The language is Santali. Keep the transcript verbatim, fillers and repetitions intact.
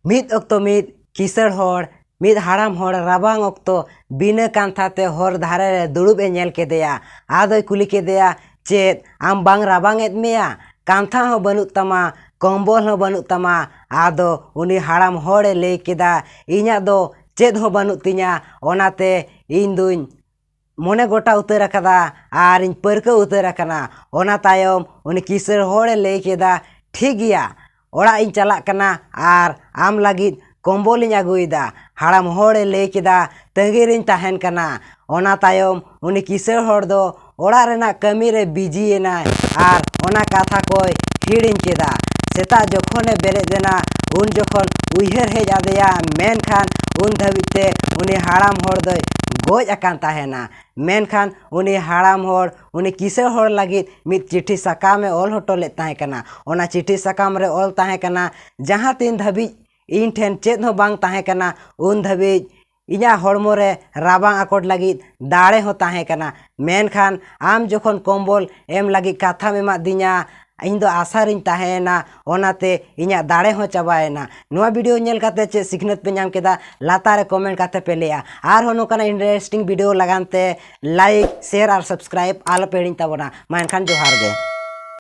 ᱢᱤᱫ ᱚᱠᱛᱚ ᱢᱤᱫ ᱠᱤᱥᱟᱹᱬ ᱦᱚᱲ, ᱢᱤᱫ ᱦᱟᱲᱟᱢ ᱦᱚᱲ ᱨᱟᱵᱟᱝ ᱚᱠᱛᱚ ᱵᱤᱱᱟᱹ ᱠᱟᱱᱛᱷᱟ ᱛᱮ ᱦᱚᱨ ᱫᱷᱟᱨᱮ ᱨᱮ ᱫᱩᱲᱩᱵ ᱮ ᱧᱮᱞ ᱠᱮᱫᱮᱭᱟ᱾ ᱟᱫᱚᱭ ᱠᱩᱞᱤ ᱠᱮᱫᱮᱭᱟ, "ᱪᱮᱫ ᱟᱢ ᱵᱟᱝ ᱨᱟᱵᱟᱝ ᱮᱫ ᱢᱮᱭᱟ? ᱠᱟᱱᱛᱷᱟ ᱦᱚᱸ ᱵᱟᱹᱱᱩᱜ ᱛᱟᱢᱟ, ᱠᱚᱢᱵᱚᱞ ᱦᱚᱸ ᱵᱟᱹᱱᱩᱜ ᱛᱟᱢᱟ?" ᱟᱫᱚ ᱩᱱᱤ ᱦᱟᱲᱟᱢ ᱦᱚᱲᱮ ᱞᱟᱹᱭ ᱠᱮᱫᱟ, "ᱤᱧᱟᱹᱜ ᱫᱚ ᱪᱮᱫ ᱦᱚᱸ ᱵᱟᱹᱱᱩᱜ ᱛᱤᱧᱟ, ᱚᱱᱟᱛᱮ ᱤᱧ ᱫᱩᱧ ᱢᱚᱱᱮ ᱜᱚᱴᱟ ᱩᱛᱟᱹᱨ ᱟᱠᱟᱫᱟ ᱟᱨᱤᱧ ᱯᱟᱹᱨᱠᱟᱹᱣ ᱩᱛᱟᱹᱨ ᱟᱠᱟᱱᱟ᱾" ᱚᱱᱟ ᱛᱟᱭᱚᱢ ᱩᱱᱤ ᱠᱤᱥᱟᱹᱬ ᱦᱚᱲᱮ ᱞᱟᱹᱭ ᱠᱮᱫᱟ, "ᱴᱷᱤᱠ ᱜᱮᱭᱟ, ᱚᱲᱟᱜ ᱤᱧ ᱪᱟᱞᱟᱜ ᱠᱟᱱᱟ ᱟᱨ ᱟᱢ ᱞᱟᱹᱜᱤᱫ ᱠᱚᱢᱵᱚᱞᱤᱧ ᱟᱹᱜᱩᱭᱮᱫᱟ᱾" ᱦᱟᱲᱟᱢ ᱦᱚᱲᱮ ᱞᱟᱹᱭ ᱠᱮᱫᱟ, "ᱛᱟᱺᱜᱤ ᱨᱤᱧ ᱛᱟᱦᱮᱱ ᱠᱟᱱᱟ᱾" ᱚᱱᱟ ᱛᱟᱭᱚᱢ ᱩᱱᱤ ᱠᱤᱥᱟᱹᱬ ᱦᱚᱲ ᱫᱚ ᱚᱲᱟᱜ ᱨᱮᱱᱟᱜ ᱠᱟᱹᱢᱤ ᱨᱮ ᱵᱤᱡᱤ ᱮᱱᱟᱭ ᱟᱨ ᱚᱱᱟ ᱠᱟᱛᱷᱟ ᱠᱚᱭ ᱦᱤᱲᱤᱧ ᱠᱮᱫᱟ᱾ ᱥᱮᱛᱟᱜ ᱡᱚᱠᱷᱚᱱᱮ ᱵᱮᱨᱮᱫ ᱮᱱᱟ, ᱩᱱ ᱡᱚᱠᱷᱚᱱ ᱩᱭᱦᱟᱹᱨ ᱦᱮᱡ ᱟᱫᱮᱭᱟ, ᱢᱮᱱᱠᱷᱟᱱ ᱩᱱ ᱫᱷᱟᱹᱵᱤᱡ ᱛᱮ ᱩᱱᱤ ᱦᱟᱲᱟᱢ ᱦᱚᱲ ᱫᱚᱭ ᱜᱚᱡ ᱟᱠᱟᱱ ᱛᱟᱦᱮᱱᱟ᱾ ᱢᱮᱱᱠᱷᱟᱱ ᱩᱱᱤ ᱦᱟᱲᱟᱢ ᱦᱚᱲ ᱩᱱᱤ ᱠᱤᱥᱟᱹᱬ ᱦᱚᱲ ᱞᱟᱹᱜᱤᱫ ᱢᱤᱫ ᱪᱤᱴᱷᱤ ᱥᱟᱠᱟᱢᱮ ᱚᱞ ᱦᱚᱴᱚ ᱞᱮᱫ ᱛᱟᱦᱮᱸ ᱠᱟᱱᱟ᱾ ᱚᱱᱟ ᱪᱤᱴᱷᱤ ᱥᱟᱠᱟᱢ ᱨᱮ ᱚᱞ ᱛᱟᱦᱮᱸ ᱠᱟᱱᱟ, "ᱡᱟᱦᱟᱸ ᱛᱤᱱ ᱫᱷᱟᱹᱵᱤᱡ ᱤᱧ ᱴᱷᱮᱱ ᱪᱮᱫ ᱦᱚᱸ ᱵᱟᱝ ᱛᱟᱦᱮᱸ ᱠᱟᱱᱟ, ᱩᱱ ᱫᱷᱟᱹᱵᱤᱡ ᱤᱧᱟᱹᱜ ᱦᱚᱲᱢᱚ ᱨᱮ ᱨᱟᱵᱟᱝ ᱟᱠᱚᱴ ᱞᱟᱹᱜᱤᱫ ᱫᱟᱲᱮ ᱦᱚᱸ ᱛᱟᱦᱮᱸ ᱠᱟᱱᱟ᱾ ᱢᱮᱱᱠᱷᱟᱱ ᱟᱢ ᱡᱚᱠᱷᱚᱱ ᱠᱚᱢᱵᱚᱞ ᱮᱢ ᱞᱟᱹᱜᱤᱫ ᱠᱟᱛᱷᱟᱢ ᱮᱢᱟᱫᱤᱧᱟ, ᱤᱧ ᱫᱚ ᱟᱥᱟ ᱨᱤᱧ ᱛᱟᱦᱮᱸᱭᱮᱱᱟ, ᱚᱱᱟᱛᱮ ᱤᱧᱟᱹᱜ ᱫᱟᱲᱮ ᱦᱚᱸ ᱪᱟᱵᱟᱭᱮᱱᱟ᱾" ᱱᱚᱣᱟ ᱵᱷᱤᱰᱤᱭᱳ ᱧᱮᱞ ᱠᱟᱛᱮ ᱪᱮᱫ ᱥᱤᱠᱷᱱᱟᱹᱛ ᱯᱮ ᱧᱟᱢ ᱠᱮᱫᱟ, ᱞᱟᱛᱟᱨ ᱨᱮ ᱠᱚᱢᱮᱱᱴ ᱠᱟᱛᱮ ᱯᱮ ᱞᱟᱹᱭᱟ᱾ ᱟᱨᱦᱚᱸ ᱱᱚᱝᱠᱟᱱᱟᱜ ᱤᱱᱴᱟᱨᱮᱥᱴᱤᱝ ᱵᱷᱤᱰᱤᱭᱳ ᱞᱟᱜᱟᱱ ᱛᱮ ᱞᱟᱭᱤᱠ, ᱥᱮᱭᱟᱨ ᱟᱨ ᱥᱟᱵᱥᱠᱨᱟᱭᱤᱵ ᱟᱞᱚ ᱯᱮ ᱦᱤᱲᱤᱧ ᱛᱟᱵᱚᱱᱟ᱾ ᱢᱟ ᱮᱱᱠᱷᱟᱱ ᱡᱚᱦᱟᱨ ᱜᱮ᱾